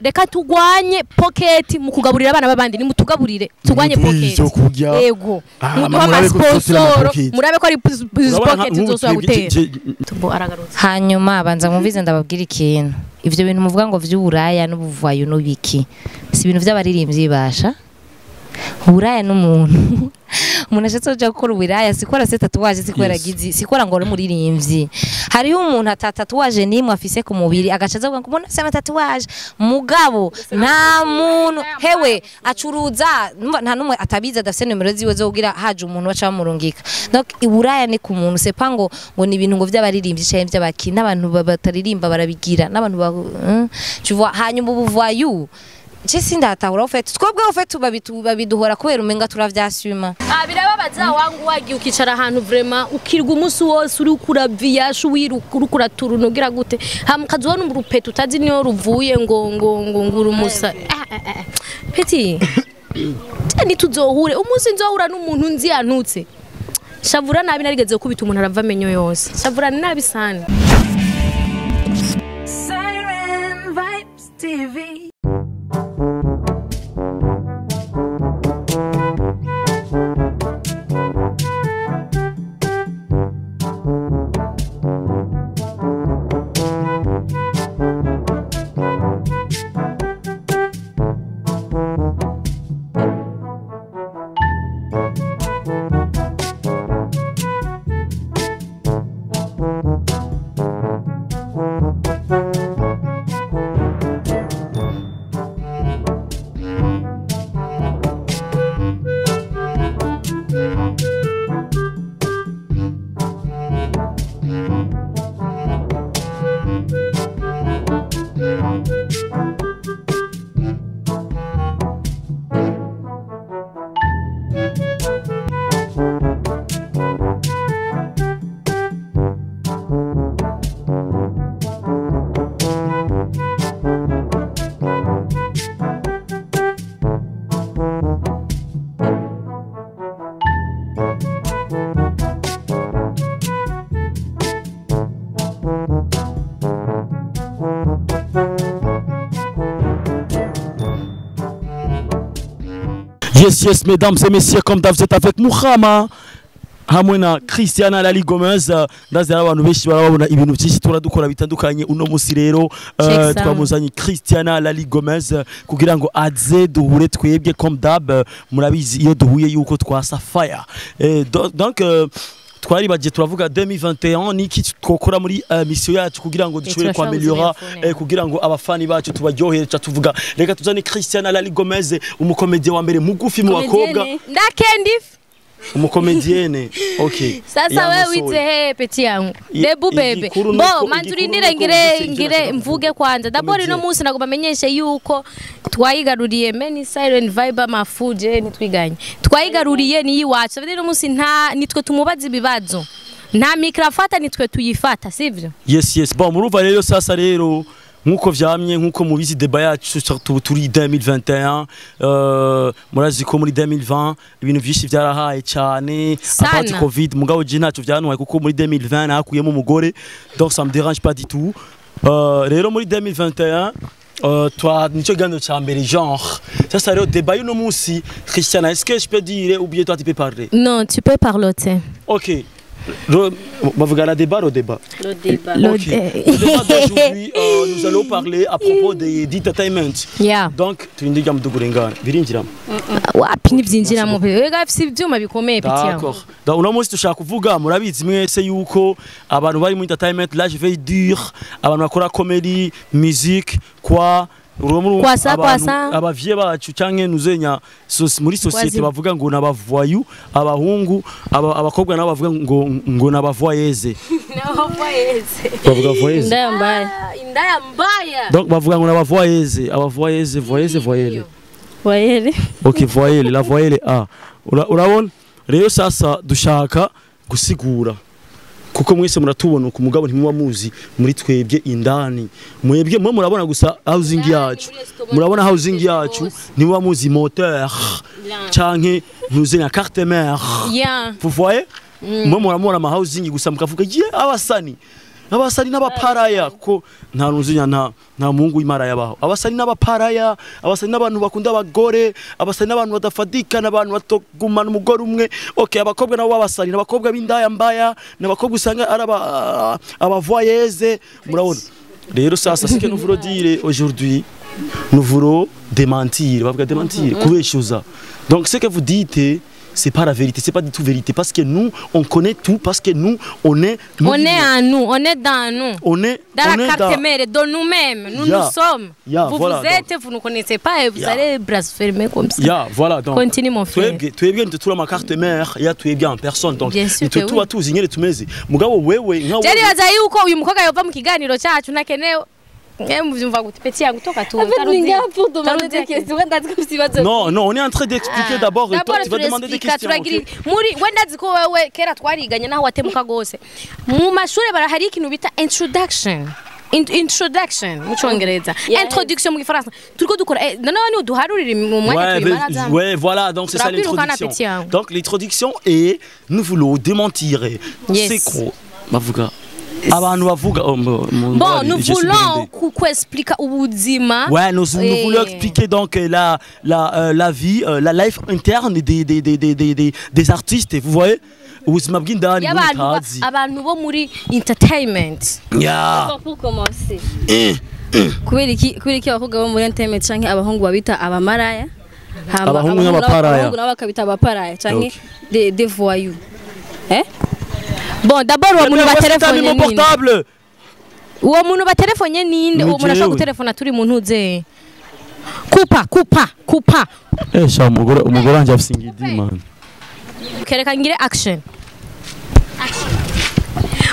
Reka tugwanye pocket mu kugaburira abana babandi, nimutugaburire tugwanye pocket. Yego, muduha amasponsor, murabe ko ari pocket zose gutera. Tubo aragarutse. Hanyuma banza mwumvize ndababwira ikintu. Ivyo bintu muvuga ngo vy'uburaya n'ubuvayo n'ubiki, si ibintu vy'abaririmbyi basha. Uburaya n'umuntu. Umuntu ashatse kuja gukora uburaya sikora se tatuwaje, sikora gizi, sikora ngo muririmbyi. Hariho umuntu atatatuwaje nimwe afise ku mubiri agacaza avuga ngo umuntu afise amatatuwaje, mugabo nta muntu hewe acuruza, nta numwe atabiza adafise nomero ziwe zo kugira haje umuntu baca bamurungika. Donc uburaya ni ku muntu, c'est pas ngo ngo ni ibintu ngo vy'abaririmbyi canke vy'abaki, n'abantu bataririmba barabigira, n'abantu tu vois. Hanyuma ubuvayu je sindatahura ufite twebwe ufite babiduhora kubera umenga turavyasuma. Ah, birababaza wangu wagiye ukicara ahantu vraiment ukirwa umunsi wose uri kuraviyasha wiruka uri kuratura ugira gute, hamukazi ubona urupeta utazi niyo ruvuye ngo ngo ngo ngurumusa. Peti ntituzohure umunsi nzohura n'umuntu nzi yantutse shavura nabi, narigeze kubita umuntu arava amenyo yose, shavura nabi sana. Siren Vibes TV. Yes, yes, mesdames et messieurs, comme d'hab, vous êtes avec Muhama hamwe na Christiana Lali Gomez. Ndazira abantu benshi barabona ibintu byinshi turadukora bitandukanye. Uno musi rero twamuzanye Christiana Lali Gomez kugira ngo aze duhure twebwe comme d'hab. Murabizi iyo duhuye yuko twasa fire. Donc twari bagiye turavuga 2021 niki twokora muri mission yacu kugira ngo dushobore kwameliora, kugira ngo abafani bacu tubaryohere. Tuvuga reka tuzane Christiana Lali Gomez, umukomedie wa mbere mugufi mu bakobwa. Ndakendi umukomedienne. Okay, sasa wewe wize he peti yangu debu bebe bo manzurindire ngire ngire mvuge kwanza. Dabori no munsi nagomba menyeshe yuko twayigaruriye many Siren Vibe mafuje nitwiganye twayigaruriye ni yiwacu. Rero munsi nta nitwe tumubaza ibibazo, nta microfata nitwe tuyifata, sivyo? Yes, yes. Bon, muruva rero sasa rero nkuko vyamye nkuko mubizi débat yacu surtout turi 2021, murazi ko muri 2020 ibintu vyinshi vyarahaye cyane apart Covid, mugabo je ntaco vyanwaye kuko muri 2020 nakuyemo umugore, donc ça me dérange pas du tout. Rero muri 2021 toi nico gando ca mbere genre sasa rero débat y'uno munsi. Christiana, est-ce que je peux dire ou bien toi tu peux parler? Non, tu peux parler. OK. Bavuga la débat, le débat. Le débat. Okay. Le débat d'aujourd'hui, nous allons parler à propos des d'entertainment. Yeah. Donc, turindiga mudugurengana. Birinjiramo. Wapi nivyinjiramo pe. Wega afise ivyuma bikomeye piti yangu. D'accord. Donc uno munsi tushaka kuvuga murabizi mwese yuko abantu bari mu entertainment, là je vais dire abantu bakora comedy, musique, quoi abavye bacu canke nuzenya muri societe bavuga ngo nabavoyu abahungu, abakobwa nabo bavuga ngo ngo nabavoyeze. Nabavoyeze. Bavuga voyeze. Indaya mbaya. Indaya mbaya. Donc bavuga ngo nabavoyeze, abavoyeze, voyeze, voyele. Voyele. OK, voyele, la voyele A. Urabona rero sasa dushaka gusigura kuko mwese muratubona ku mugabo ntimuba muzi muri twebwe indani, mwebwe mwe murabona gusa housing yacu, murabona housing yacu ntimuba muzi moteur canke ntuze na carte mère. Vous voyez, mwe muramubona ama housing gusa mukavuga ye abasani. Abasani n'abaparaya ko nta ruzinya nta mungu w'imaraya baho. Abasani n'abaparaya, abasani n'abantu bakunda abagore, abasani n'abantu badafadika, n'abantu batogumana umugore umwe. Okay, abakobwa nabo babasani, n'abakobwa b'indaya mbaya, n'abakobwa usanga ari abavoyeze, murabona. Rero sasa ce que nous voulons dire aujourd'hui, nous voulons démentir, bavuga démentir, kubeshuza. Donc ce que vous dites, c'est pas la vérité, c'est pas du tout vérité, parce que nous, on connaît tout, parce que nous, on est... Nous, on est en nous, on est dans nous. On est dans la carte mère, de nous-mêmes, nous nous sommes. Vous voilà, vous êtes, donc, vous ne connaissez pas et vous allez blasphémer comme ça. Voilà, donc. Continue mon frère. Tu es bien de tout la carte mère, tu es bien en personne, donc. Bien sûr que oui. Tu as tout, zingere tumeze. Mugabo wewe, nka wewe. Jeri baza yuko uyu mukobwa yova mu kiganiro cyacu nakenewe. Non, non, on est en train d'expliquer d'abord et toi tu vas demander des questions. Okay? Muri wenda ziko wewe kera twariganye naho watemuka gose. Mu mashure barahari ikintu bita introduction. Introduction mu Congereza. Introduction mu Gifaransa. Turiko dukora none uduharurire mu mwanya tuyimara. Ouais, voilà, donc c'est ça l'introduction. Donc l'introduction est nous voulons démentir. C'est gros. Bavuga abantu bavuga bon, nous voulons expliquer ubuzima. Ouais, nous voulons expliquer donc la vie, la life interne des artistes, vous voyez, ubuzima bw'indani mutazi abantu bo muri entertainment. Yeah. Pour commencer, kubera iki abakobwa bo muri entertainment canke abahungu babita abamaraya, abahungu n'abaparaya, abahungu nabo bakabita abaparaya canke des voyous. Eh? Bon, d'abord uwo muntu batelefonye ninde? Uwo muntu batelefonye ninde? Uwo muntu ashobora gutelefona turi mu ntuze. Kupa, kupa, kupa. Eh, sha umugore wanje afise ingidi man. Kereka ngire action.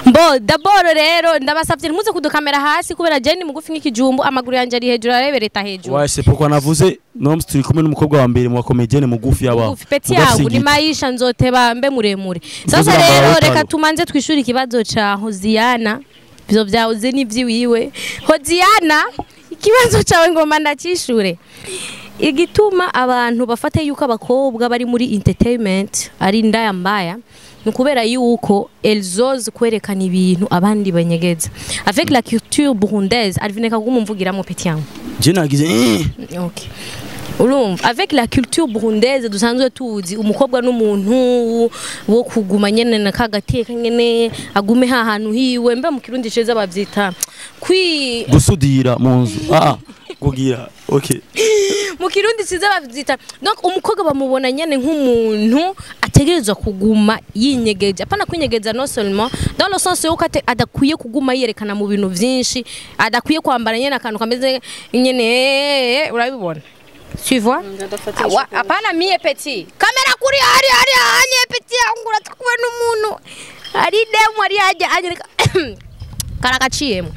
Bon, d'abord rero ndabasavye ntimuze kudukamera hasi kubera je ni mugufi nk'ikijumbu, amaguru yanje ari hejuru arebereta hejuru. Ouais, c'est pourquoi navuze no turi kumwe n'umukobwa wa mbere mu comedienne mugufi yaba. Mugufi peti yangu ni maisha nzoteba mbe muremure. Sasa rero reka tumanze twishura ikibazo ca Hoziyana. Ivyo vyahoze ni vyiwiwe. Hoziyana, ikibazo cawe ngomba ndacishure. Igituma abantu bafate yuko abakobwa bari muri entertainment ari ndaya mbaya nukubera yuko elles osent kwerekana ibintu abandi banyegeza. Avec la culture burundaise, alvineka kumumvugira mu petit yangu. Je nagize okay. Urumva avec la culture burundaise dusanzwe tuzi umukobwa n'umuntu wo kuguma nyene na kagateka nyene agume ha hantu hiwe mbe mu kirundi ceza bavyita kwi gusudira mu nzu kugira okay mu kirundi ceza bavyita donc umukobwa bamubona nyene nk'umuntu ategerezwa kuguma yinyegeje apana kwinyegeza non seulement dans le sens yuko adakwiye kuguma yerekana mu bintu vyinshi adakwiye kwambara nyene akantu kameze nyene urabibona. Tu vois? Hapana mie petit. Kamera kuri hari hari anye petit yangu ratakuwa n'umuntu. Ari demu ari aje anye karakaciyemo.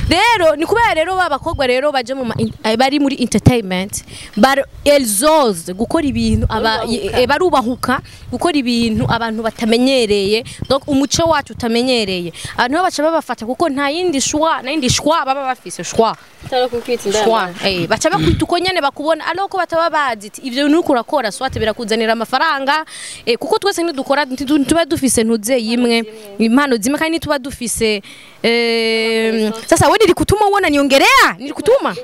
Rero ni kubera rero babakobwa rero baje mu bari muri entertainment bar elles osent gukora ibintu aba barubahuka gukora ibintu abantu batamenyereye donc umuco wacu utamenyereye abantu baca babafata kuko nta yindi shwa na yindi shwa baba bafise shwa shwa baca bakwita uko nyene bakubona aloko bataba bazi ivyo nuko urakora swate birakuzanira amafaranga kuko twese ntidukora tuba dufise ntuze yimwe impano zimwe kandi tuba dufise sasa wewe nilikutuma uona niongelea nilikutuma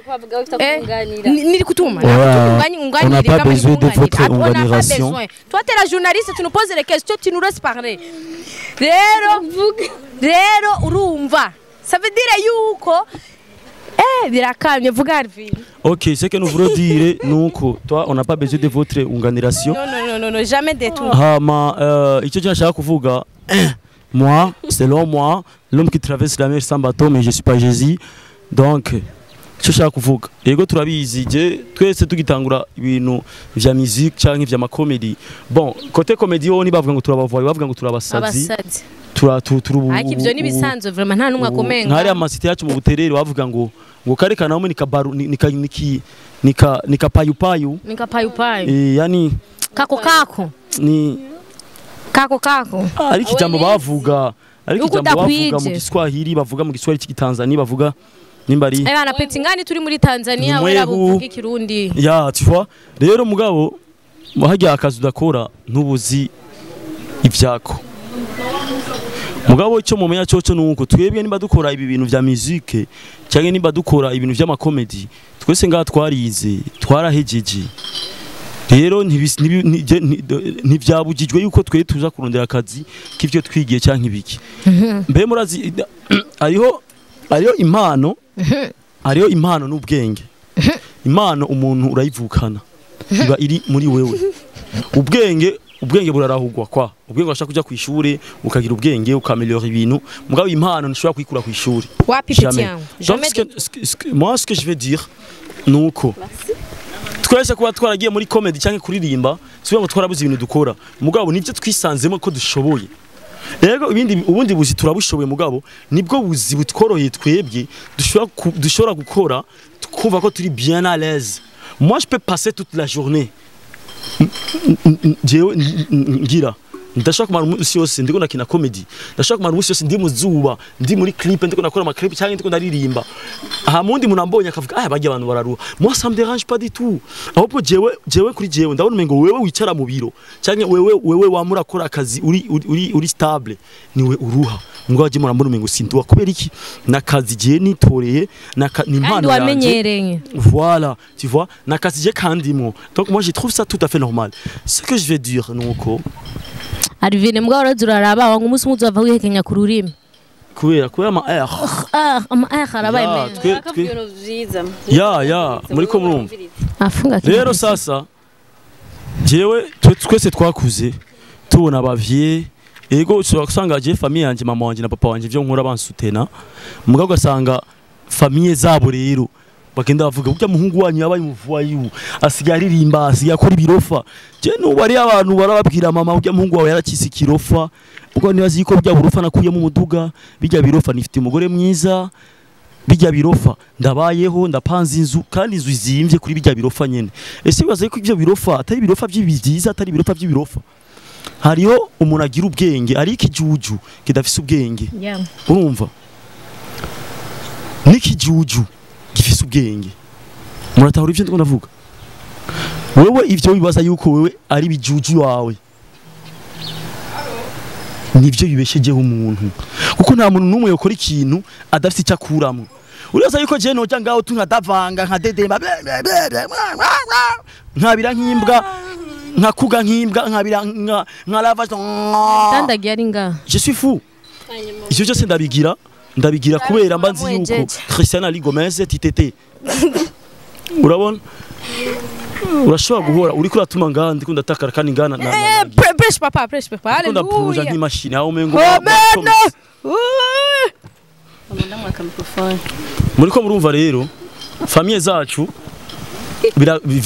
nilikutuma on n'a pas besoin de votre unganisation. Toi t'es la journaliste, tu nous poses les questions, tu nous laisses parler. Rero rero urumva ça veut dire yuko birakamye vuga Alvin. OK, ce que nous voulons dire nuko toi on n'a pas besoin de votre unganisation. Non non non non jamais de tout. Ah ma icyo nshaka kuvuga moi, selon moi, l'homme qui traverse la mer sans bateau, mais je suis pas Jésus. Donc, cyo shaka kuvuga. Yego turabizi je twese tugitangura ibintu vya musique canke vya comedy. Bon, côté comedy ho ni bavuga ngo turabavoye, bavuga ngo turabasazi. Turubu. Ariko ivyo ni bisanzwe vraiment nta numwe akomenga. Ntari amasite yacu mu buterere bavuga ngo karekana namwe nikabaru nika niki nika nika payupayu. Nika payupayu. Yani kako kako. Ni kako kako. Ariko ijambo bavuga, ariko ijambo bavuga mu Kiswahili, bavuga mu Kiswahili cy'Itanzania, bavuga nimba ari bana peti ngani turi muri Tanzania wera buvuga ikirundi. Ya, tu vois. Rero mugabo hajya akazi udakora ntubuzi ivyako. Mugabo icyo mumenya cyoco nuko twebwe nimba dukora ibi bintu vya musique cyangwa nimba dukora ibintu vy'ama comedy, twese ngaha twarize, twarahejeje. Rero ntivyabujijwe yuko twe tuza kurondera akazi k'ivyo twigiye canke ibiki. Mbe murazi hariho impano, hariho impano n'ubwenge. Impano umuntu urayivukana, iba iri muri wewe. Ubwenge burarahugwa kwa ubwenge urashaka kuja kw'ishure ukagira ubwenge ukameliora ibintu, mugabo impano ntushobora kuyikura kw'ishure. Wapi Jamais. petit yangu. Donc Jamais. Moi ce que je veux dire nuko twese kuba twaragiye muri comedy cyangwa kuririmba si ngo twarabuze ibintu dukora, mugabo nivyo twisanzemo ko dushoboye. Rero ibindi ubundi buzi turabushoboye, mugabo nibwo buzi butworoheye twebwe dushobora gukora twumva ko turi bien à l'aise. Moi je peux passer toute la journée jewe ngira ndashaka kumara umunsi wose ndiko ndakina comedy, ndashaka kumara umunsi wose ndi mu zuba, ndi muri clip, ndiko ndakora ama clip cyangwa ndiko ndaririmba. Aha mundi muntu ambonye akavuga ah bajya abantu bararuha, moi ça me dérange pas du tout. Ahubwo jewe kuri jewe ndabona umengo wewe wicara mu biro cyangwa wewe wamura akora akazi uri uri uri stable niwe uruha. Mugabo je murambona umengo sinduha kubera iki? Nakazi je nitoreye ni Kandi impano yanje. wamenyereye. Voilà, tu vois, nakasije kandimo. Donc moi je trouve ça tout à fait normal. Ce que je vais dire nuko Arivine mbwa uraza uraraba wangu umunsi umwe uzava wihekenya ku rurimi. kubera ama R. Ah, ama R arabaye Ya, menshi. Vyiza. Ya, muriko murumva. Afunga kimwe. Rero sasa jewe twese twakuze tubona abavye, ego ushobora gusanga je famille yanje, mama wanje na papa wanje ivyo nkora bansutena, mugabo ugasanga famille zabo rero bagenda bavuga burya muhungu wanyu yabaye umuvuwayu, asigaye aririmba, asigaye akora ibirofa. Je nubu ari abantu barababwira mama burya muhungu wawe yarakise ikirofa, ubwo nibazi yuko burya burofa nakuyemo umuduga, bijya birofa nifite umugore mwiza, bijya birofa ndabayeho, ndapanze inzu kandi inzu izimvye kuri bijya birofa nyene. Ese bibaza yuko ivyo birofa atari birofa by'ibyiza, atari birofa by'ibirofa? Hariho umuntu agira ubwenge, ari ikijuju kidafise ubwenge. Yeah. Urumva n'ikijuju gifise ubwenge. Muratahura ivyo ndiko ndavuga? Wewe ivyo wibaza yuko wewe ari bijuju wawe nivyo bibeshejeho umuntu, kuko nta muntu n'umwe yokora ikintu adafite icyo akuramo. Uribaza yuko je noja ngaho tu nkadavanga nkadedemba nkabira nk'imbwa, nkakuga nk'imbwa, nkabira nka lava. Tandagiye ari ngaha. Je suis fou. Ivyo byose ndabigira kubera mba nzi yuko Cristiano Ali Gomez TTT. Urabona urashobora guhora uriko uratuma ngaha ndiko ndatakara kandi ngana Presh papa, presh papa. ndiko ndapuruja Hallelujah. nk'imashini aho umengo Amen. Muriko murumva rero famille zacu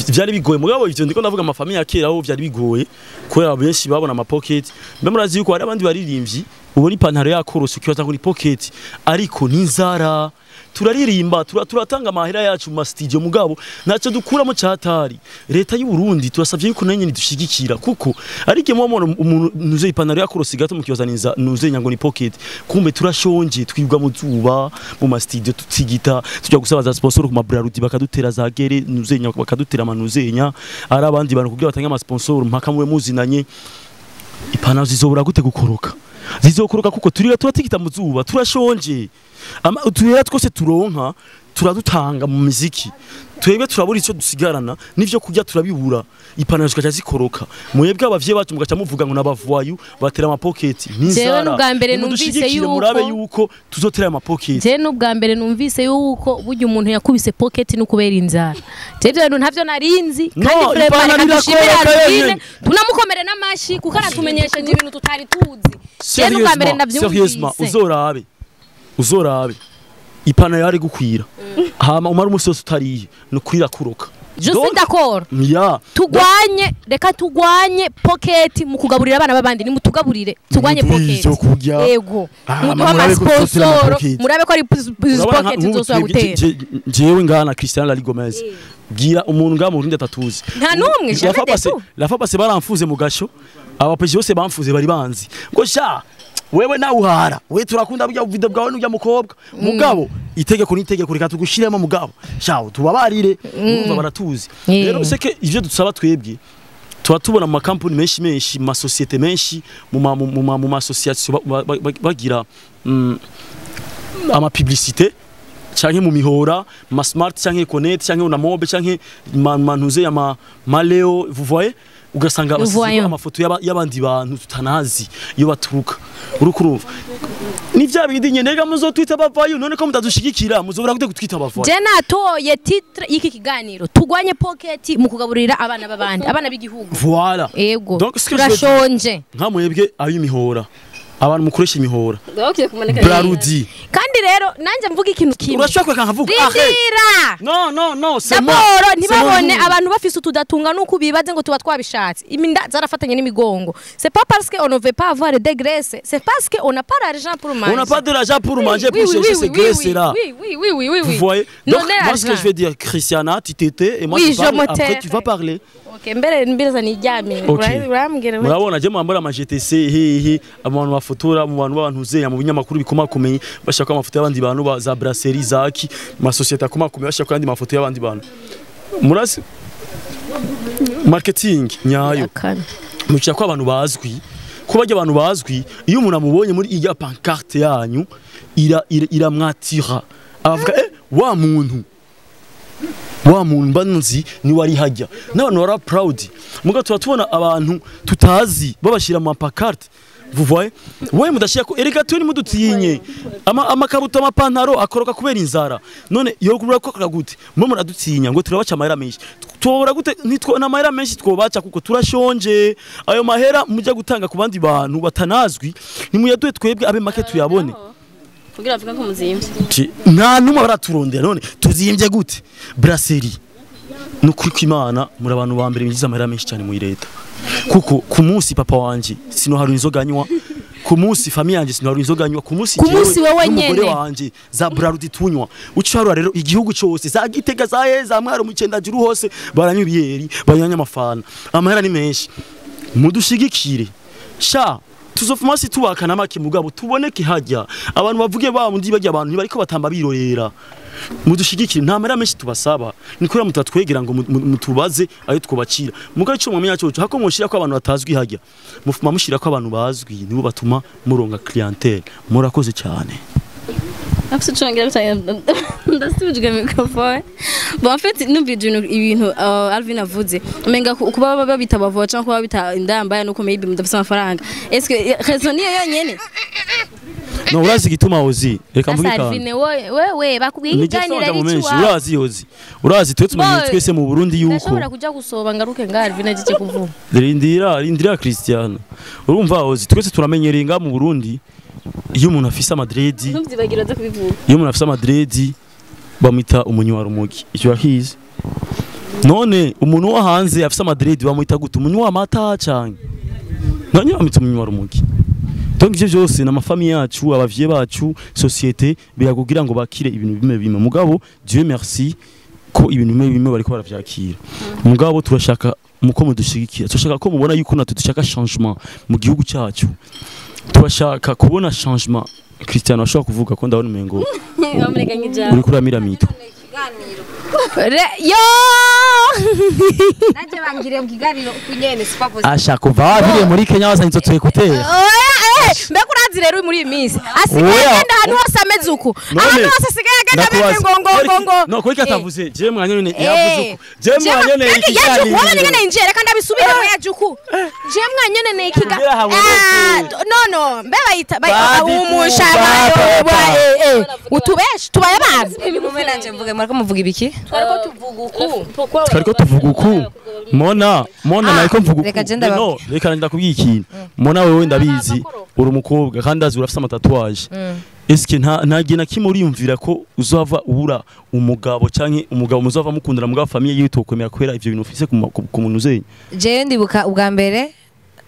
vyari bigoye, mugabo ivyo ndiko ndavuga amafamiye ya kera aho vyari bigoye kubera benshi babona ama pocket. Mbe murazi yuko hari abandi baririmbyi ubona ipantaro yakorose ukibaza ngo ni pocket, ariko n'inzara. Turaririmba turatanga amahera yacu mu studio, mugabo ntacyo dukuramo cyatari. Leta y'u Burundi turasavye yuko nayo nyene dushigikira, kuko ariko mubona umuntu nuze ipantaro yakorose gato mukibaza ninza nuze nyango ni pocket, kumbe turashonje, twibwa mu zuba mu ma studio tutsigita, tujya gusaba za sponsor ku mabrarudi bakadutera za gere nuzenya, bakadutera amanuzenya ari abandi bantu kugira batange ama sponsor mpaka muwe muzinanye. Ipantaro zizobura gute gukoroka? Zizokoroka kuko turira turatigita mu zuba, turashonje. Uturera twose turonka turadutanga mu miziki, twebwe turabura icyo dusigarana n'ivyo kurya turabibura, ipantaro zikaca zikoroka. Mwebwe abavyeyi bacu mugaca muvuga ngo n'abavoyu batera amapoketi n'inzara. Jewe n'ubwa mbere numvise Nimudushigikire yuko- murabe yuko tuzotera amapoketi. Je n'ubwa mbere numvise yuko burya umuntu yakubise pocket no kubera inzara. Je ibyo bintu ntavyo narinzi No, kandi vraiment ipantaro reka dushimire irakoroka Alvine yonyene. tunamukomere n'amashi kuko aratumenyesheje ibintu tutari tuzi. Je n'ubwa mbere Sérieusement, ndavyumvise. uzorabe ipantaro yari gukwira hama umara umunsi wose utariye ni ukurira kuroka. Je suis d'accord. Ya Tugwanye, reka tugwanye pocket mu kugaburira abana b'abandi, nimutugaburire tugwanye Muduhe pocket. ivyo kurya. Yego. Ah, Muduhe murabe ko tuzotera amasponsor, amapoketi. murabe ko ari Urabona pocket nk'ubu zosubira twebwe, gutera. jewe ngana Cristiano Lali Gomez bwira umuntu ngaha mu Burundi atatuzi. Nta n'umwe, La jamais fois du passée- tout. la fois passée baramfuze mu gasho, abapeji bose bamfuze bari banzi ngo sha wewe nawe uhara we turakunda burya video bwawe n'urya mukobwa, mugabo itegeko n'itegeko reka tugushiremo, mugabo sha tubabarire, urumva baratuzi. Yeah. Rero seke ivyo dusaba twebwe Tuba tubona mu makampuni menshi menshi, mu masosiyete menshi, mu ma association bagira ama publicité canke mu mihora, ma smart canke Econet canke Onamob canke mantuze ya ma Maleo, vous voyez, ugasanga basize amafoto y'abandi bantu tutanazi iyo baturuka. Urukurumva ni vya bindi nyene rega muzotwita abavayo, none ko mutadushigikira muzobura gute gutwita abavayo? Je natoye titre y'iki kiganiro, tugwanye pocket mu kugaburira abana b'abandi, abana b'igihugu. Voilà. Ego. Turashonje. Nka mwebwe ab'imihora, abantu mukoresha imihora. Brarudi. Kandi rero nanje mvuga ikintu kimwe. Urashaka kweka nkavuga. Rindira. Non non non, c'est moi. D'abord ntibabone abantu bafise utudatunga nuko bibaze ngo tuba twabishatse. Iminda zarafatanye n'imigongo. C'est pas parce que on ne veut pas avoir des graisses, c'est parce que on n'a pas l'argent pour manger. On n'a pas de l'argent pour manger, pour chercher ces graisses là. Oui oui oui oui oui. Vous voyez? Donc moi ce que je vais dire, Christiana, tu t'étais et moi je parle, après tu vas parler. Okay, mbere mbere zanijyame. Urambwira. Murabona je mwambara ama GTC hehe abantu bafotora mu bantu babantuze mu binyamakuru bikomakomeye bashaka amafoto y'abandi bantu ba za brasserie zaki ma société akomakomeye bashaka kandi amafoto y'abandi bantu. Murasi marketing nyayo. Mucya ko abantu bazwi, ko bajya abantu bazwi iyo umuntu amubonye muri iya pancarte yanyu ira iramwatira. Abavuga wa muntu mbanzi ni wari hajya n'abantu bara proud muga tuba tubona abantu tutazi babashira mu pancarte. Vous voyez, ouais mudashira ko erega twe ni mudutinye amakabuto amapantaro akoroka kubera inzara none yo kubura ko gute mwe muradutinya ngo turabaca amahera menshi tubora gute nitwo na mahera menshi twobaca kuko turashonje. Ayo mahera mujya gutanga ku bandi bantu batanazwi ni muyaduhe twebwe abe make tuyabone kugira avuga ko muzimvye. Nta numwe baraturondera none tuzimbye gute? Brasserie nukuri kw'Imana muri abantu ba mbere binjiza amahera menshi cyane mu leta, kuko ku munsi papa wanje sino hari inzoga nywa, ku munsi famille yanje sino hari inzoga nywa, ku munsi wewe nyene wanje za Brarudi tunywa. Ucarura rero igihugu cyose za Gitega za Heza Mwaro mu Cendajuru hose baranywa ibiyeri banyanya amafana, amahera ni menshi. Mudushigikire sha tuzofuma si tubakana make mugabo tuboneke hajya abantu bavuge ba mundi bajya abantu ntibariko batamba birorera. Mudushigikire nta mara menshi tubasaba nikora mutatwegera ngo mutubaze ayo twobacira mugabo ico mwamenya cyo hako mushira ko abantu batazwi hajya mufuma mushira ko abantu bazwi nibo batuma muronga clientèle. Murakoze cyane. Afise congera ndasubijwe microphone. Bon en fait numvije ibintu Alvin avuze umenga kuba babita bavoca cyangwa kuba babita indambaye nuko maybe mudafise amafaranga. Est-ce que raison niyo yonyene? No urazi gituma ozi reka mvuge kandi Alvin wewe bakubwiye iganira ari cyo urazi ozi urazi twe tumenye twese mu Burundi yuko ndashobora kuja gusoba ngaruke nga Alvin agiye kuvuga. Rindira Christiana urumva ozi twese turamenyereye nga mu Burundi iyo umuntu afise amadredi ntuvyibagira zo kubivuga iyo umuntu afise amadredi bamwita umunywa rumogi icyo yakize. None umuntu wo hanze afise amadredi bamwita gute? Umunywa amata canke none bamwita umunywa rumogi. Donc ivyo byose na mafamiye yacu abavye bacu société birakugira ngo bakire ibintu bimwe bimwe mugabo Dieu merci ko ibintu bimwe bimwe bariko baravyakira. Mugabo turashaka muko mudushigikira, turashaka ko mubona yuko natwe dushaka changement mu gihugu cyacu, turashaka kubona changement. Christian ashobora kuvuga ko ndabona umengo uri kuramira mito yo naje bangire mu kiganiro kunyene c'est pas possible. Ashaka kuva wabiriye muri Kenya wazanye izo twekutera. Mbega urazi rero muri iyi minsi asigaye agenda ahantu hose ameze uku, ahantu hose asigaye agenda ameze ngo ngo ngo ngo no kuko atavuze je mwanyone yavuze uku je mwanyone ikiganiro wowe nyene injere kandi abisubire mu yajuku je mwanyone ne ikiganiro no no mbe bayita umushamayo utubeshi tubaye abantu mume nanje mvuge mwariko muvuga ibiki twariko tuvuga uku twariko tuvuga uku mona nariko mvuga uku no reka ndakubwiye ikintu mona wewe ndabizi uri umukobwa kandi azi urafise amatatuwaje. Eske nta gihe na kimwe uriyumvira ko uzava ubura umugabo canke umugabo muzava mukundana mugabo famille yiwe tokwemera kwera ivyo bintu ufise ku muntu uzenye? Jewe ndibuka ubwa mbere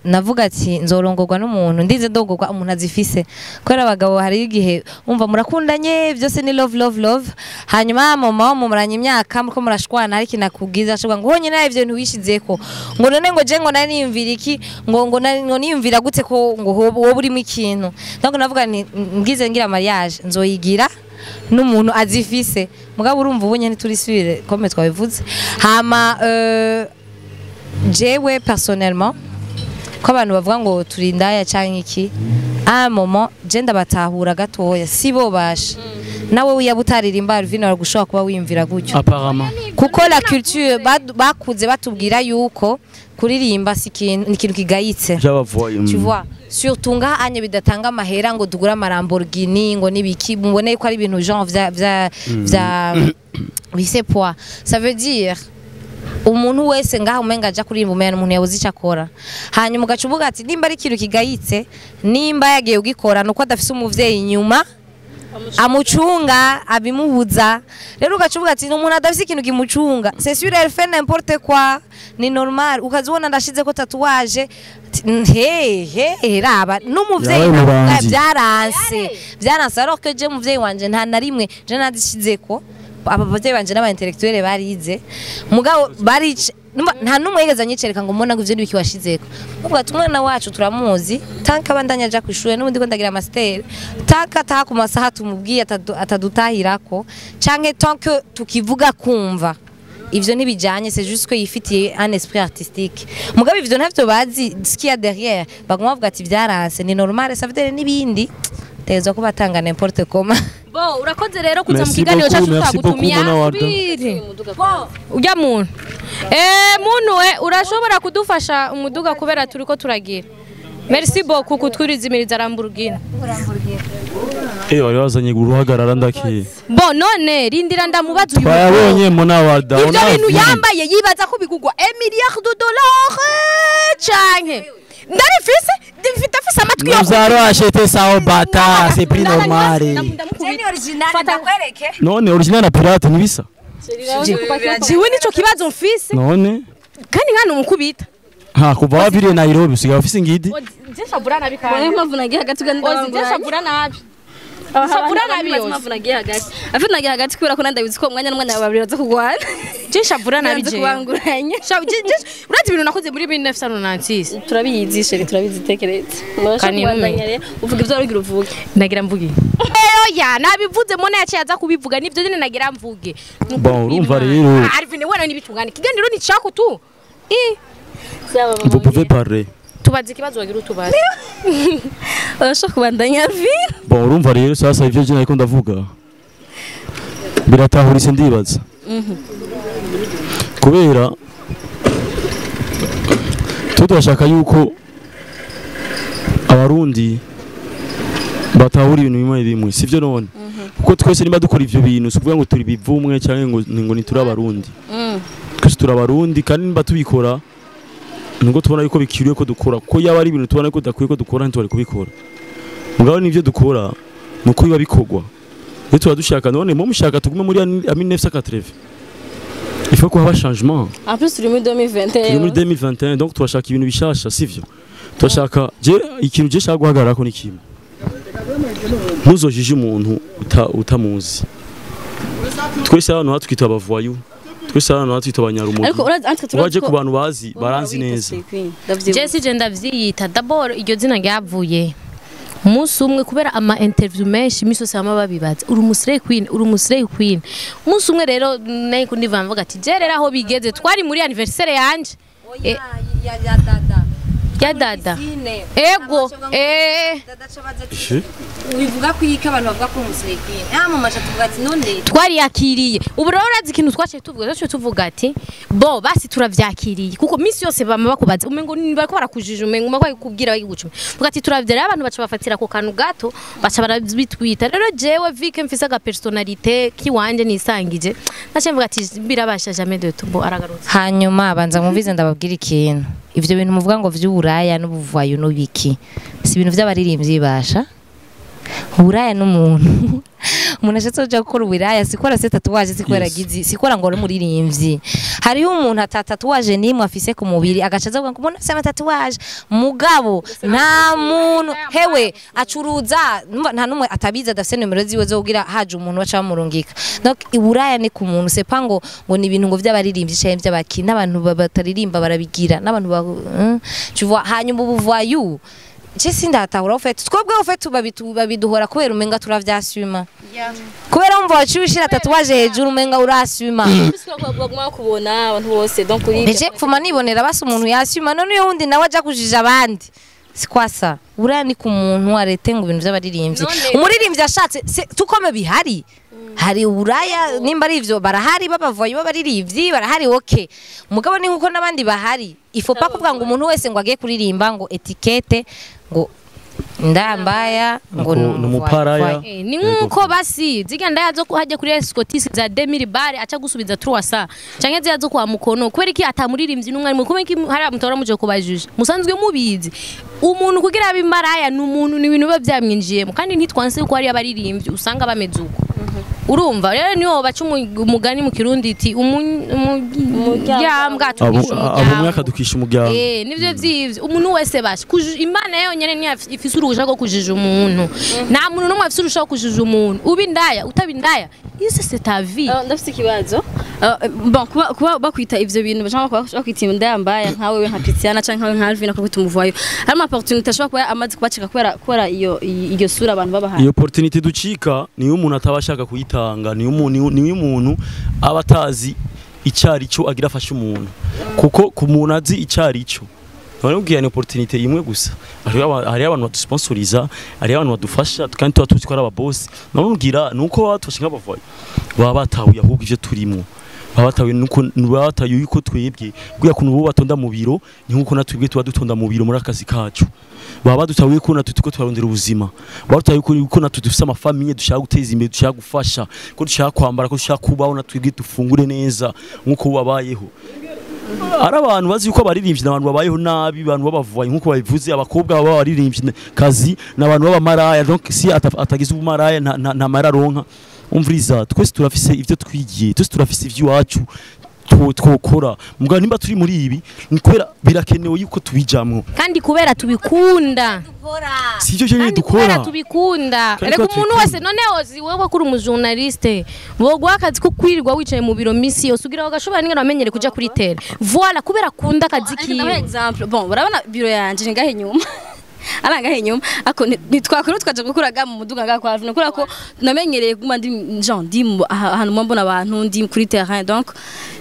navuga ati nzorongorwa n'umuntu ndize ndongorwa umuntu azifise kubera abagabo hari igihe umva murakundanye byose ni love love love hanyuma mama mumuranye imyaka muriko murashwana ariko nakubwiza ashobwa ngo honyine nawe ivyo bintu wishizeko ngo none ngo je ngo nari niyumvira iki ngo ngo niyumvira gute ko ngo wowe urimo ikintu. Donc navuga nti ngize ngira mariage nzoyigira n'umuntu azifise mugabo urumva ubunye ntiturisubire comme twabivuze hama Jewe personnellement, ko abantu bavuga ngo turi indaya canke iki, à un moment je ndabatahura gatoya, si bo basha nawe wiyaba utaririmba Alvin wari gushobora kuba wiyumvira gutyo. Apparemment. Kuko la culture bakuze batubwira yuko kuririmba si ikintu, ni ikintu kigayitse. By'abavoye. Tu vois, surtout ngaha anye bidatanga amahera ngo tugure ama Lamborghini ngo nibiki, mubone ko ari ibintu genre vya bise poids. Ça veut dire umuntu wese ngaha umenga aja kuririmba umenga umuntu yabuze icyo akora, hanyuma ugaca uvuga ati nimba ari ikintu kigayitse, nimba yagiye ugikora nuko adafise umuvyeyi inyuma amucunga abimubuza. Rero ugaca uvuga ati ni umuntu adafise ikintu kimucunga, c'est sûr elle fait n'importe quoi, ni normal. Ukazibona ndashize ko tatouage ati, he raba n'umuvyeyi. Yabaye umubanzi. Byaranse, byaranse, alors que je muvyeyi wanje nta na rimwe je nadishizeko. Aba bavyeyi banje n'aba intellectuel barize, mugabo barice nta numwe yigeze anyicereka ngo mbona ngo ivyo nibiki washizeko. Ubwo ati umwana wacu turamuzi, tanka abandanya aja kw'ishure n'ubundi ko ndagira master, tanka ataha ku masaha tumubwiye atadutahirako canke tant que tukivuga kumva ivyo ntibijanye, c'est juste que yifitiye un esprit artistique. Mugabo ivyo ntavyo bazi ce qu'il y a derrière, baguma bavuga ati byaranse, ni normal, ça veut dire n'ibindi tegerezwa ko batanga n'importe comment. Bo urakoze rero kuza mu Merci kiganiro beaucoup, cyacu merci beaucoup, tutagutumiye. Mona Warda. Biri. Ujya muntu, muntu we urashobora kudufasha umuduga kubera turiko turagira. Merci beaucoup kutwirizimiriza Lamborghini. Wari wazanye uruhagarara ndakiye. Bo none rindira ndamubaza uyu. Twayabonye Mona Warda. Ibyo bintu yambaye yibaza ko bigugwa 1 milliard de dollars canke ndarifise ndifite afise amatwi yo Nous allons acheter ça au bata, c'est prix normal. None original na pirate ntibisa. Jiwe nico kibazo mfise. None kandi nkana umukubita. Ha kuva waviriye Nairobi usigaye ufise ingidi. Je shabura nabi Niyo kandi. mpamvu nagiye hagati uganda. Ozi je shabura nabi. Shabura nabi yose. Mpamvu nagiye hagati afite nagiye hagati kubera ko nandabizi ko umwanya n'umwanya babiri baza kugwana. Je shabura nabi Baza je. kubanguranya. Urazi ibintu nakoze muri 1996. Turabizi chérie, turabizi, tekeretse. Kani Murashobora rero uvuga ibyo warugira uvuge. Nagira mvuge. Oya nabivuze, mona yaciye aza kubivuga nivyo nyene nagira mvuge. Bon, urumva rero. Arvin wewe nibitungane. Kiganiro ni chako tu. Vous pouvez parler. Tubaze ikibazo wagira utubaze. Urashobora kubandanya Alvin. Bon, urumva rero sasa ivyo je nariko ndavuga biratahuritse ndibaza. Kubera twe turashaka yuko abarundi batahura ibintu bimwe bimwe, sivyo none? Kuko twese nimba dukora ivyo bintu si ukuvuga ngo turi bivumwe canke ngo ntituri abarundi. Twese turi abarundi kandi nimba tubikora nubwo tubona yuko bikwiriye ko dukora, kuko yaba ari ibintu tubona yuko bidakwiye ko dukora ntitwari kubikora. Mugabo nivyo dukora nuko biba bikorwa iyo tuba dushaka. None mu mushaka tugume muri ya 1980? Il faut ko haba changement. En plus turi muri 2021. Turi muri 2021, donc turashaka ibintu bishasha, sivyo? Turashaka je ikintu je shaka guhagararako ni kimwe: ntuzojije umuntu utamuzi. Twese hano hatwita abavoyou, twese hano hatwita abanyarumogi. Ariko urazi entre turazi Waje ku bantu bazi baranzi neza. Jesse je ndavyiyita d'abord iryo zina ryavuye umunsi umwe kubera ama interview menshi imisi yose bama babibaza uri umusirey queen, uri umusirey queen. Umunsi umwe rero nayo kundiva mvuga ati je rero aho bigeze twari muri anniversaire yanje. Ya dada ego. Ubivuga ko iki abantu bavuga ko umusirey queen yamamaje tuvuga ati none Twariyakiriye. Ubu rero urazi ikintu twaciye tuvuga? Twaciye tuvuga ati bo basi turavyakiriye, kuko misi yose bama bakubaza umengo ni bariko barakujije, umengo bariko bakubwira bagigucuma. Tuvuga ati turavya rero abantu baca bafatira ku kantu gato baca barabitwita. Rero jewe vike mfise aga personnalité kiwanje nisangije, naciye mvuga ati birabasha jamais de tout. Bo aragarutse. Hanyuma banza mwumvize ndababwira ikintu. Ivyo bintu muvuga ngo vy'uburaya n'ubuvayo n'ibiki, si ibintu vy'abaririmbyi basha. Uburaya n'umuntu, umuntu ashatse kuja gukora uburaya sikora se tatouage, sikora gizi, sikora ngo ari umuririmbyi. Hariho umuntu ata tatouage nimwe afise ku mubiri agaca aza kuvuga ngo umuntu afise ama tatouage, mugabo nta muntu hewe acuruza numva nta numwe atabizi adafise nimero ziwe zo kugira haje umuntu baca bamurungika. Donc iburaya ni ku muntu, c'est pas ngo ni ibintu ngo vy'abaririmbyi canke vy'abaki n'abantu bataririmba barabigira n'abantu tu vois. Hanyuma ubuvoyou Je sindatahura au fait twebwe au fait babiduhora kubera umenga turavyasuma. Kubera umva waciye ushira tatouage hejuru umenga urasuma. Baguma kubona abantu bose donc uri Eje pfuma nibonera basi umuntu yasuma none uyo wundi nawe aja kujija abandi. Sikwasa uriya ni ku muntu arete ngo ibintu by'abaririmbyi. Umuririmbyi ashatse tukome bihari. Hari uburaya nimba ari ivyo barahari babavoyi b'abaririmbyi barahari okay. Mugabo ni nkuko nabandi bahari. Ifo pa kuvuga ngo umuntu wese ngo agiye kuririmba ngo etikete ngo ndambaya ngo numuparaya. Ni nkuko basi ziga ndaya zo hajya kuri Scottis za 2000 bare aca gusubiza 300 canke ziya zo kwa mukono kubera iki atamuririmbyi n'umwe ari kubera iki hari amutora muje kubajije musanzwe mubizi umuntu kugira abimaraya n'umuntu ni ibintu biba byamwinjiyemo kandi ntitwanse ko ari abaririmbyi usanga bameze uko. Urumva rero niwo baca umugani mu Kirundi iti umuryambwa atukisha umuryango akadukisha umuryango. Nivyo vyivyo umuntu wese basha Imana yonyene ni ifise uruhusha rwo kujija umuntu. Nta muntu n'umwe afise uruhusha rwo kujija umuntu ubindaya utabindaya ise c'est ta vie. Ndafise ikibazo bon kuba bakwita ivyo bintu cyangwa bakwita indaya nkawe we nka Christiana cyangwa nkawe nka Alvin akakwita umuvayo hari ama opportunity ashobora kuba amaze kubacika kubera iyo sura abantu babahaye. Iyo opportunity ducika niyo umuntu atabashaka kuyitanga niyo umuntu aba atazi icari cyo agira afasha umuntu kuko ku muntu azi icari cyo none ni opportunity imwe gusa. Hari abantu badusponsoriza, hari abantu badufasha kandi tuba tuzi ko ari ababosi. None nuko batufashe nk'abavayo baba batahuye ahubwo ivyo turimo baba nuko bataye yuko twebwe kuya kuntu bo batonda mu biro ni nkuko natwebwe tuba dutonda mu biro muri akazi kacu. Baba badutahuye ko natwe tuko twarondera ubuzima, baba batahuye ko natwe dufise amafamiye dushaka guteza imbere, dushaka gufasha, ko dushaka kwambara, ko dushaka kubaho natwebwe dufungure neza nkuko babayeho. Ari abantu bazi yuko abaririmbyi n'abantu babayeho nabi, abantu babavuye nkuko babivuze, abakobwa baba baririmbyi kazi n'abantu b'abamaraya donc si atagize ubumaraya nta mararonka. Umviriza twese turafise ivyo twigiye, twese turafise ivyo iwacu twokora. Mugabo nimba turi muri ibi ni kubera birakenewe yuko tubijamwo kandi kubera tubikunda. Si ivyo nyene dukora kubera tubikunda. Reka umuntu wese none ozi wewe kuri umujournaliste bogwa akazi ko kwirirwa wicaye mu biro misi yose ugira bagashobora n'ingano bamenyere kuja kuri tele. Voilà kubera kunda akazi kiwe. Exemple bon urabona biro yanje ngahe nyuma arangahe nyuma ako nitwakora twaje gukuraga mu muduga nga kwa Alvin kura ko namenyereye guma ndi Jean ndi ahantu mbona abantu ndi kuri terrain donc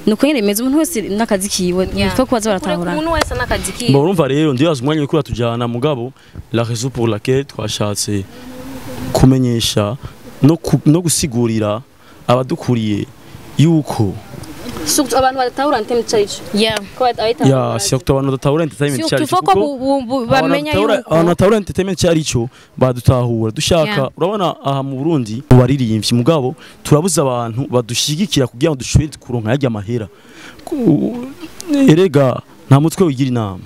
nuko nyene meze umuntu wese nakazi kiwe nitwo kubaza baratahura umuntu wese nakazi kiwe. Bon urumva rero ndibaza umwanya wikura tujana mugabo la raison pour laquelle twashatse kumenyesha no gusigurira abadukuriye yuko surtout abantu badatahura entertainment church. Yeah. Yeah, surtout abantu badatahura entertainment church. Surtout ko bamenya yuko abantu batahura entertainment church badutahura dushaka. Urabona aha mu Burundi baririmbyi mugabo turabuza abantu badushigikira kugira ngo dushobore kuronka yajya amahera. Erega nta mutwe wigira inama.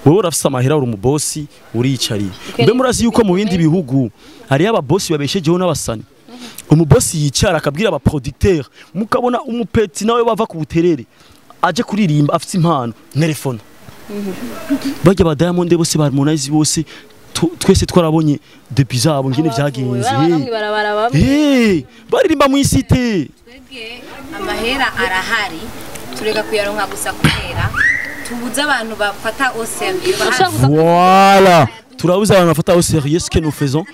Wewe urafise amahera uri umubosi uricariye. Mbe murazi yuko mu bindi bihugu hari ababosi babeshejeho n'abasani. Umubosi yicara akabwira aba producteur mukabona umupeti nawe bava ku buterere aje kuririmba afite impano telefone. Bajya ba Diamond bose ba Harmonize bose twese twarabonye depuis zabo ngene vyagenze. Baririmba mu isite. Twebwe amahera arahari tureka kuyaronka gusa kubera tubuza abantu bafata au sérieux. Voilà, turabuza abantu bafata au sérieux ce que nous faisons.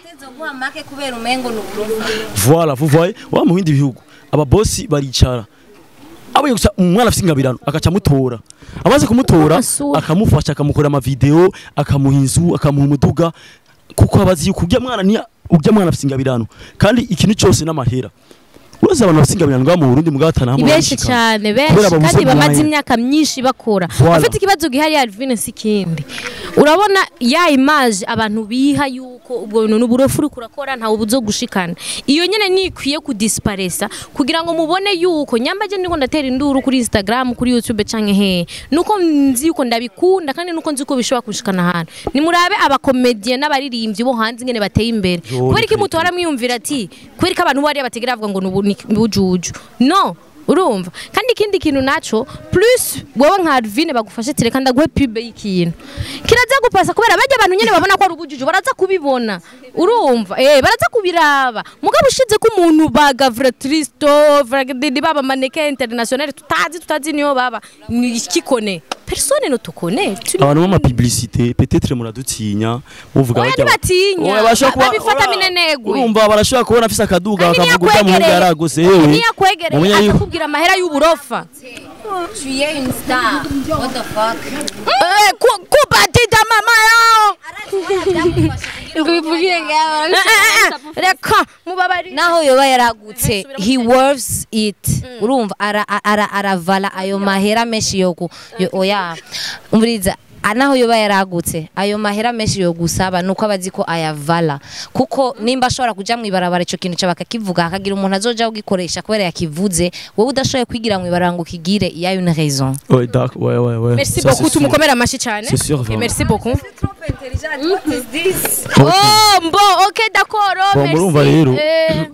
Voilà, vous voyez, wa mu bindi bihugu ababosi baricara abonye gusa umwana afite ingabirano akaca mutora, amaze kumutora akamufasha akamukora ama video, akamuha inzu, akamuha umuduga kuko abazi yuko ujya mwana ni ujya mwana afite ingabirano kandi ikintu cyose n'amahera. Uraza abantu bafite ingabirano mu Burundi mugatana hamwe benshi cyane benshi kandi bamaze imyaka myinshi bakora. Afite ikibazo gihari Alvin si kindi. Urabona ya image abantu biha yuko ubwo bintu n'uburofu uri kurakora nta ubuzo gushikana. Iyo nyene nikwiye kudisparesa kugira ngo mubone yuko nyambaje niko ndatera induru kuri Instagram kuri YouTube canke he. Nuko nzi yuko ndabikunda kandi nuko nzi ko bishobora kushikana ahantu. Ni murabe abakomedien n'abaririmbyi bo hanze ngene bateye imbere. Kubera iki mutora mwiyumvira ati kubera ko abantu bari bategera bavuga ngo nubujuju. No, urumva. Kandi ikindi kintu naco plus wowe nka Alvin bagufashe tireka ndaguhe pub y'ikintu. Kiraza gupasa kubera bajya abantu nyene babona ko ari ubujuju baraza kubibona. Urumva? Baraza kubiraba. Mugabo ushize ko umuntu baga Tristo, Vragdidi baba maneke international tutazi niyo baba ni kikone. Personne ne te connaît. Abantu b'ama publicité peut-être muradutinya muvuga bajya batinya babifata minenegwe. Urumva barashobora kubona afise akaduga bakavuga uta muhungu yaragose yewe. Niyakwegereye akakubwira amahera y'uburofa. Tu es une star. What the fuck? Kubatida mama yao. Reka mubabari. Naho yoba yaragutse he worths it. Urumva aravala ayo mahera menshi yoku oya. Umviriza naho yoba yaragutse ayo mahera menshi yo gusaba nuko abazi ko ayavala kuko nimba ashobora kuja mu ibarabara ico kintu cabakakivuga akagira umuntu azoja ugikoresha kubera yakivuze wowe udashoboye kwigira mu ibarabara ngo ukigire il y a une raison. Ouais d'accord ouais ouais ouais. Merci beaucoup tumukomera amashi cyane. Et merci beaucoup. Oh bon OK d'accord merci. Bon murumva rero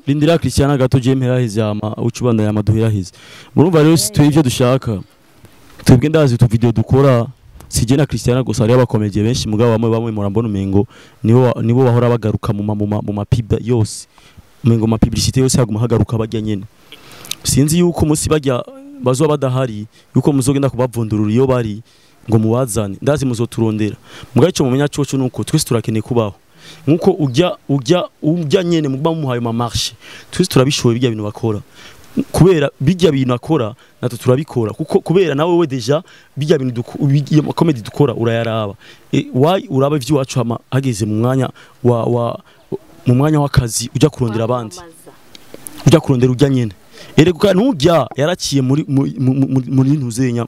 rindira Christiana gato je mperahize ama ucubanda ya maduherahize. Murumva rero si twivyo dushaka. Twebwe ndazi tu video dukora sije na Christiana gusa ari abakomediye benshi mugabo bamwe murambona umengo nibo bahora bagaruka mu ma pub yose umengo ma publicité yose haguma hagaruka bajya nyene. Sinzi yuko umunsi bajya bazoba badahari yuko muzogenda kubavundurura iyo bari ngo mubazane ndazi muzoturondera mugabo ico mumenya coco nuko twese turakeneye kubaho nkuko ujya nyene muba muhaye ma marché twese turabishoboye bijya bintu bakora kubera bijya bintu akora natwe turabikora kuko kubera nawe we deja bijya bintu comedy dukora urayaraba why uraba ivyo wacu hama hageze mu mwanya wa mu mwanya w'akazi ujya kurondera abandi ujya kurondera ujya nyene erega nujya yaraciye muri muri ntuzenya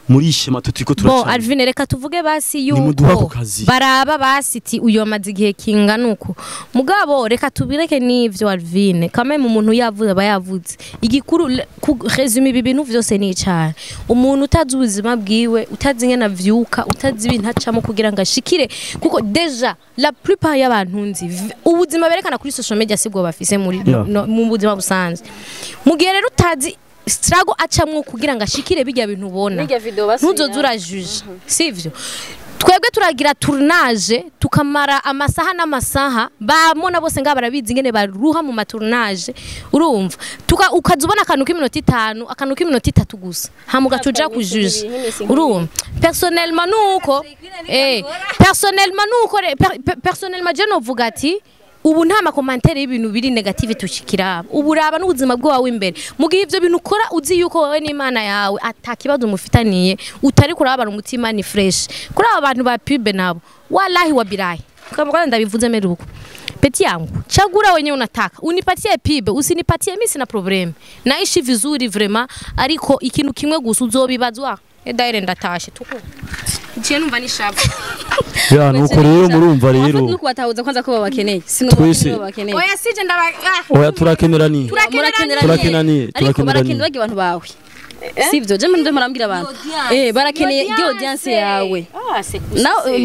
muri shema tutiko turaca. Bon Alvin reka tuvuge basi yuko baraba basi ti uyo amaze igihe kingana uko mugabo reka tubireke n'ivyo Alvin kame mu muntu yavuze aba yavuze igikuru resume ibi bintu vyose ni cyane umuntu utazi ubuzima bwiwe utazi ngena vyuka utazi ibintu acamo kugira ngo ashikire kuko deja la plupart y'abantu nzi ubuzima berekana kuri social media sibwo bafise muri mu buzima busanzwe. Mugihe rero utazi struggle acamwo kugira ngo ashikire bijya bintu ubona ntuzoza urajuja sivyo. Twebwe turagira tournage tukamara amasaha n'amasaha bamona bose ngaba barabizi ingene baruha mu matournage urumva ukazubona akantu k'iminota 5 akantu k'iminota 3 gusa hamuga tuja kujuja urumva. Personnellement nuko personnellement nuko personnellement je novuga ati ubu nta makomantere y'ibintu biri negative tushikira ubu raba n'ubuzima bwawe imbere mugihe ivyo bintu ukora uzi yuko wowe n'Imana yawe atakibazo mufitaniye utari kurabara umutima ni fresh kuri aba bantu ba pub nabo wallahi wabilahi kama ndabivuze meruko peti yangu chagura wenyewe unataka unipatie pub usinipatie mimi sina problem naishi vizuri vraiment ariko ikintu kimwe gusa uzobibazwa daire ndatashe tuko je numva ni sharp. Ya nuko rero murumva rero nuko batahuza kwanza ko babakeneye sino babakeneye. Oya sije ndaba oya turakenera ni turakenera ariko barakenera bagiye abantu bawe sivyo je ndo marambira abantu barakeneye iyo audience yawe.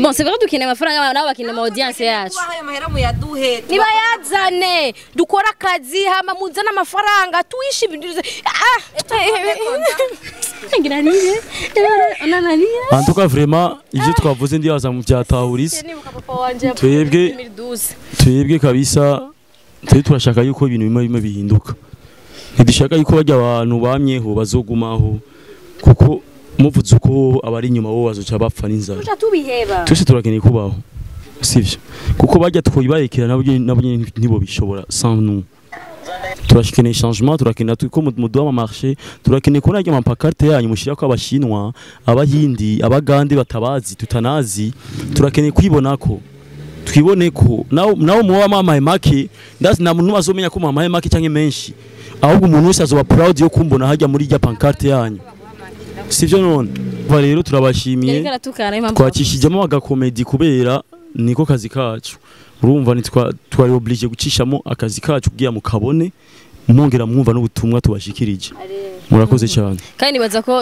Bon c'est vrai dukeneye amafaranga nabo bakeneye ama audience yacu nibayazane dukora akazi hama muzana amafaranga tuishi En tout cas vraiment ivyo twavuze ndibaza mu byatahurise twebwe kabisa twe turashaka yuko ibintu bimwe bimwe bihinduka ntidushaka yuko bajya abantu bamyeho bazogumaho kuko muvuze uko abari inyuma bo bazoca bapfa n'inzara twese turakeneye kubaho sivyo kuko bajya twoyibarekera nabo ntibo bishobora sans nous. Turakeneye changement turakeneye ko muduha ama marché turakeneye ko najya amapancarte yanyu mushira ko abashinwa abahindi abagande batabazi tutanazi turakeneye kwibona ko twibone ko nawo muba mamaye make ndazi na muntu azomenya ko mamaye make canke menshi ahubwo umuntu wese azoba proud yo kumbona hajya muri rya pancarte yanyu sivyo none ba rero turabashimiye twakishijemo agakomedi kubera niko kazi kacu urumva ni twari obligé gucishamo akazi kacu kugira mukabone mwongera mwumva n'ubutumwa tubashikirije murakoze cyane kandi nibaza ko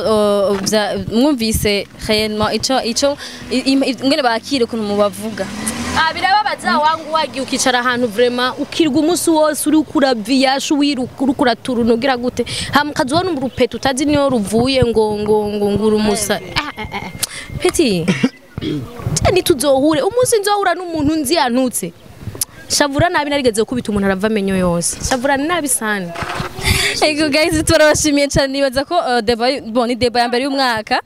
mwumvise réellement ico ngene bakire ukuntu mubavuga birababaza wangu wagiye ukicara ahantu vraiment ukirwa umunsi wose uri kuraviyasha wiruka uri kuraturuna ugira gute hama ukazubona urupeta utazi niyo ruvuye ngo ngo ngo ngura umusa peti ntituzohure umunsi nzohura n'umuntu nzi yantutse shavura nabi narigeze gukubita umuntu arava amenyo yose shavura nabi sana. Ego guys, turabashimiye cyane. Nibaza ko débat, bon, ni débat ya mbere y'umwaka.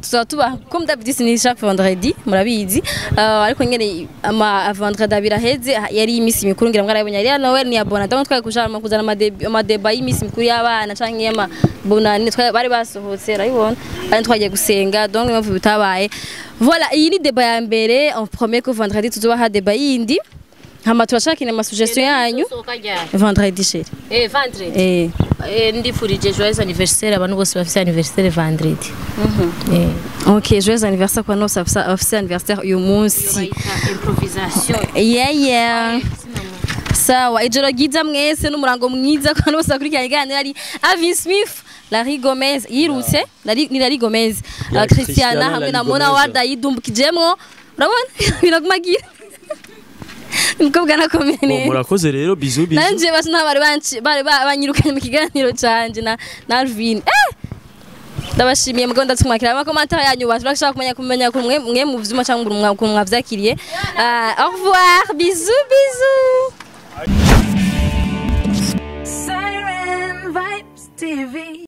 Tuzaba tuba comme d'habitude, ni chaque vendredi, murabizi. Ariko nyene ama vendredi abiri aheze yari imisi mikuru, ngira mwarabonye, yari ya Noël ni ya Bonane. Donc twari kushaka kuzana amadébats y'imisi mikuru y'abana canke y'ama Bonane, twari bari basohotse, urabibona, kandi twagiye gusenga, donc impamvu bitabaye. Voilà, iyi ni débat ya mbere. On promet que vendredi tuzobaha débat yindi, hama turashaka ama suggestion yanyu vendredi, chéri. Eh, vendredi. Eh. Eh, ndifurije joyeux anniversaire abantu bose bafite anniversaire vendredi. Eh. Ok, joyeux anniversaire kwa nose afise anniversaire uyu munsi. Improvisation. Yeah. Sawa, ijoro ryiza mwese n'umurango mwiza ku bantu bose bakurikiranye iganiro. Ari Alvin Smith, Larry Gomez yirutse, Larry ni Larry Gomez, Yeah, Christiana Christiana hamwe na Larry Mona Gomez. Warda yidumbukijemwo. Urabona biragumagira. Umukobwa nakomeye Bon, neza. murakoze rero, bisous bisous. Nanje basi nta bari banci bari banyirukanye mu kiganiro canje na Alvin. Eh! Ndabashimiye mugabo ndatumwakira amacommentaires yanyu, bantu bashaka kumenya ko mwe mu vyuma cyangwa ngo mwavyakiriye. Ah, au revoir, bisous bisous. Siren Vibes TV.